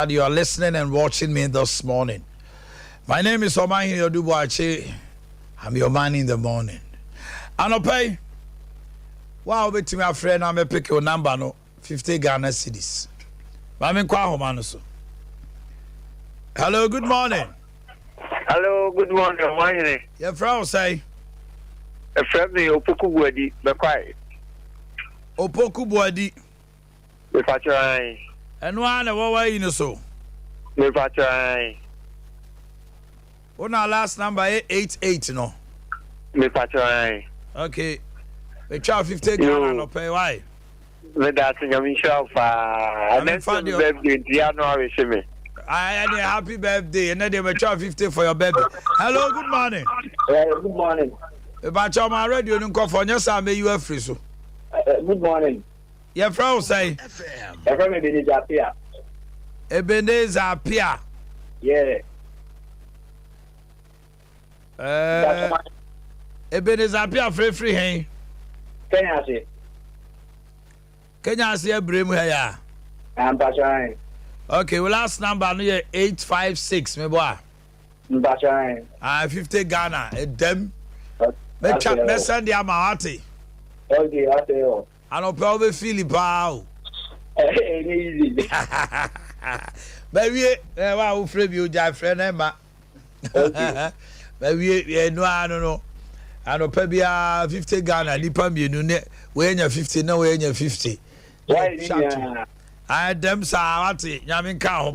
You are listening and watching me this morning. My name is Omanhene Adu Boakye. I'm your man in the morning. Anɔpa yi, wo a wobɛtumi afrɛ na mɛpick wo number no, 50 Ghana cedis. Maame, nkɔ ahoma no so. Hello, good morning. Hello, good morning, Ɔmanhene. Yɛfrɛ wo sɛn? Ɛfrɛ me Opoku Buadi, Bɛkwae. Opoku Buadi. Mepakyerɛ. Ɛno ara na ɛwɔ wayi no so. Mepakyerɛ. Wo na last number yɛ 88 no? Mepakyerɛ. Okay. Metwa 50 Ghana no pɛ, why? Meda ase, Nyame nhyira wo paa. Nyame Ɛnɛ mfa nso me birthday nti ya no awehye me. Ɛne happy birthday. Ɛnɛ deɛ metwa 50 for your birthday. Hello, good morning. Good morning. Mepakyɛ, ɔma radio no nkɔfɔ nyɛ saa, mɛyi wo afiri so. Good morning. Yɛfrɛ wo sɛn? Yɛfrɛ me Ebenezer Apia. Ebenezer Apia. Yeah. Ebenezer Apia frɛfiri hɛn? Kenya ase. Kenya ase abire mu ha ya? Mpakyɛ. Okay, well, last number no yɛ 856, mebɔ a? Mpakyɛ. Ah, 50 Ghana ɛdɛm mɛtwa mɛsɛn de ama wate. Okay. Oh. Anɔpɛ wobɛfeel paa o. Ɛnyɛ easy. Bɛwie ɛ wa wofrɛ bi ogya frɛ no ɛma. Okay. Bɛwie ɛnu ano no, anɔpɛ biara 50 Ghana, nipa mmienu ne wɔyɛnya 50 na wɔyɛnya 50. Why ni nyinaa? Dɛm saa wate, Nyame nka ho.